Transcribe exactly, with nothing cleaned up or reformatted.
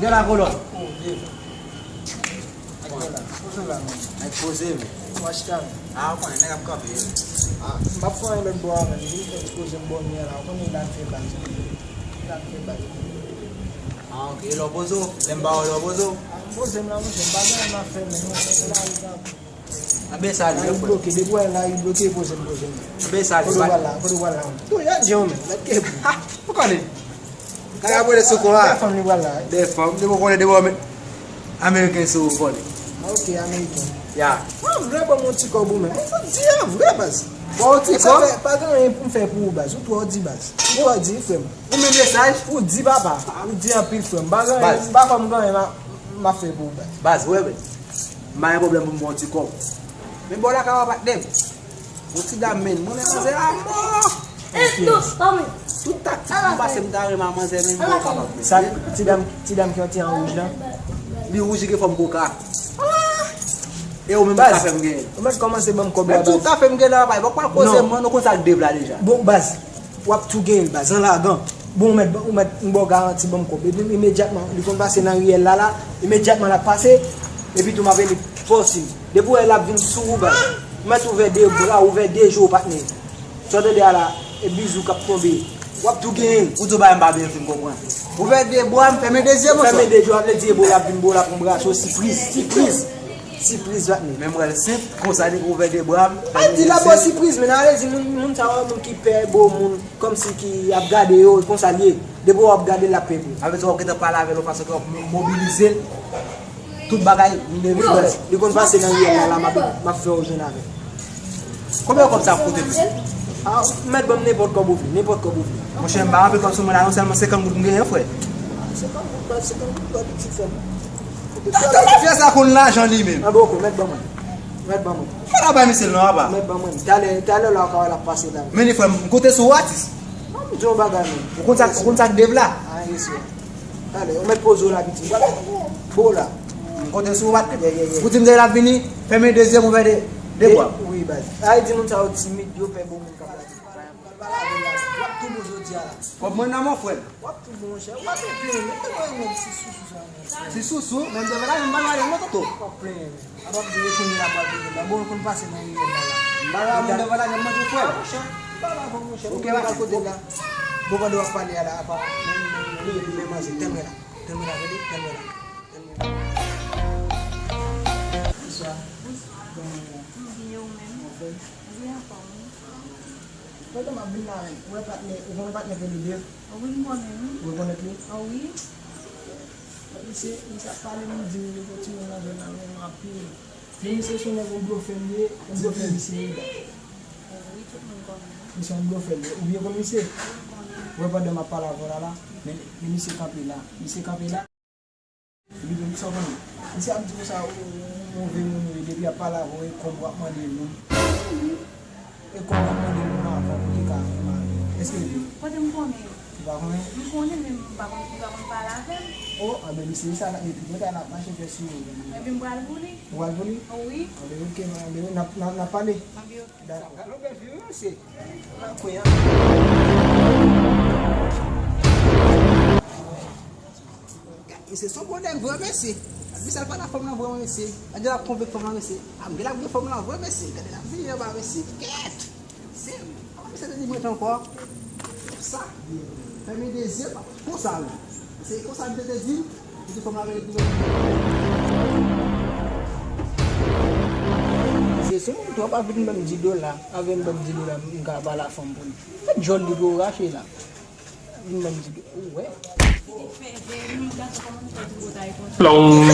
Yo la, kolòn. Ak yo la. Poze w la, men. Nèg poze, men. Ou achita, men. Ah, ou konnen, nèg ap kanpe. Ah, m p ap fè anyen lòt bò a, men. M vin fè ti poze m bò m ye la. Ou konnen la m fè baz. La m fè baz. Ah, ok. E lè w poze w? Lè m ba w, lè w poze w? Ah, m poze m la, monchè. M pa gen anyen m ap fè, men. Mwen, mwen, la, la. Anben sa li, la, li bloke. Depi w wè la, li bloke, poze m, poze m. Anben sa li, kote w pral la, kote w pral la? Tou, y a di w, men. Lèt ke pou. Ha! Ou konnen. Kaka pwele sou kò a. De fanm li pral la. De fanm, depi w konnen, depi w wè ameriken sou ou, konnen. Ah, ok, ameriken. Ya. Ah, m vle ban m yon ti kòb ou menm. Ou di a vre, baz. Bon, yon ti kòb? Sa fè, pa gen anyen pou m fè pou ou, baz. Ou twò di, baz. Ou twò di, frè m. Ou men mesaj? Ou di, papa. Ou di anpil, frè m. Pa gen anyen, m pa kwè m gen anyen m a, m ap fè pou ou, baz. Baz, wè, men. M pa gen pwoblèm pou m ba w ti kòb. Men bò lakay ou a, patnè m. Yon ti dam, men, mwen renmen manzè a mò. Tout taktik m pase, m ta renmen manzè, men m pa kapab, men. Sa, ti dam, ti dam ki an ti an wouj lan? Li wouj, li gen fòm koka. E ou menm, ou ka fè m genyen. Ou mèt kòmanse ban m kòb la, baz. Ou ka fè m genyen nan papay. Bon, pa koze, mwen, nou konn sa k Dave la deja. Bon, baz. W ap tou genyen l, baz, an lagan. Bon, ou mèt, ou mèt, m ba w garanti, ban m kòb. Epi imedyatman, li konn pase nan riyèl la, la, imedyatman l ap pase, epi tou m ap vini fòse l. Depi w wè l ap vin sou ou, baz, ou mèt ouvè de bra, ouvè de je w, patnè. Sa w tande a la, e bizou k ap tonbe. W ap tou genyen l. Ou di w bagay m pa byen fin konprann. Ouvè de bra m, fèmen de zye m. Fèmen de je w, sa vle di e bo l ap vin, bo l ap anbrase w, sipriz, sipriz. Sipriz, patnè. Men m wè l senp, konsa li ouvè de bra m. Al di l ap ba w sipriz, men sa vle di moun, moun sa yo, moun ki pè bo moun, kòmsi ki ap gade yo, e konsa l ye. Depi w ap gade l, l ap pè pou. Sa vle di w ap gentan pale avè l yon fason ke w ap mo-, mobilize l. Tout bagay, li nève l. Li konn pase nan riyèl la, la, m ap, m ap fè w jwenn avè l. Konbyen kòb sa ap koute, mesye? Ah, ou mèt ban m nenpòt kòb ou vle, nenpòt kòb ou vle. Monchè, m pa anpil kòb sou mwen la, non, sèlman senkant goud m genyen, frè. Ah, senkant goud, baz, senkant goud, baz, pitit frè m. Fè sa konn lajan li menm. Anben, ok, mèt ban mwen. Mèt ban mwen. Pa ta bay misye l non, apa. Mèt ban mwen. Talè, talè la, ou ka wè l ap pase la. Men li frè m, m konte sou ou, atis. Ban m di yon bagay, men. Ou konn sa, ou konn sa k Dave la? Ah, yes, sir. Talè, ou mèt poze w la, pitit. Bo la. M konte sou ou, atis. Yeah, yeah, yeah. Ou di m lè l ap vini, fèmen de zye m, ouvè de, de bra. Wi, baz. Ay, di moun sa yo timid, yo pè bon moun k ap la. Pral pale avè l la. W ap tou bon jodi a la. Kòb mwen nan men w, frè m. W ap tou bon, monchè. W ap byen, men te voye nèg si sousou sa, monchè. Si sousou, men m te vin la, men m pa gade non, toto. W ap plenyen, men. A p ap di yo kounye la pral pete la. Bon, yo konn pase nan riyèl la, la. M pa la, moun devan la, gen manje frè. Ah, monchè, m pa la, bon, monchè. Ok, m pral kote la. Bon, pandan w ap pale a la, apa, men, men, men, men, men manje, tèl mwen la. Tèl mwen la, tande, tèl mwen la. Tèl mwen la. Bonswa. Kòman w ye? M byen, ou menm? Anfòm. M byen anfòm, wi. Pandan m ap vin la menm, ou wè patnè, ou konnen patnè ke li Dave? Wi, m konnen, wi. Ou rekonèt li? Wi. Misye, misye ap pale, m di m li kontinye nan zòn nan, men m anpil. Men misye se yon nèg, yon blofè li ye, yon blofè misye ye. Wi, tout moun konnen. Misye yon blofè li ye. Ou byen konn misye? Wi, m konnen. Ou wè pandan m ap pale avè w la, la, men, men misye kanpe la. Misye kanpe la. Li menm, sa w konnen. Misye ap di konsa, ou, ou move moun ou ye, depi ap pale avè w, e kòb w ap mande moun. E kòb w ap mande moun avan pou li ka remare. Èske l vre? Kote m konnen? Ou pa konnen? M konnen, men m pa konn, li pa konn pale avè m. O, anben, misye, sa, li pi bèt, l ap mache fè sou ou. Epi m pral pou li. Ou pral pou li? Wi. Anben, ok, anben, n ap, n ap, n ap pale. Anben, ok. Dakò. Gad yon bèl fi, wi, mesye. Nan kwen an. Gad, mesye, se yon bon nèg vre, mesye. Misye al pale ak fanm lan vre, mesye. Gad jan l ap konvenk fanm lan, mesye. A, m gen l ap gen fanm lan vre, mesye. Gade l ap vini anba, mesye. Kèt! Mesye, kòman misye te di m rete ankò? Sa. Fèmen de zye, pa konsa, wi. Se konsa misye te di m. Misye fanm la rele pou mwen. Se sou moun tou, pa vin ban m di dola. A vin ban m di dola, m ka pale ak fanm pou li. Fè djòl li pou w rache la. Vin ban m di dola. Ou wè. Long.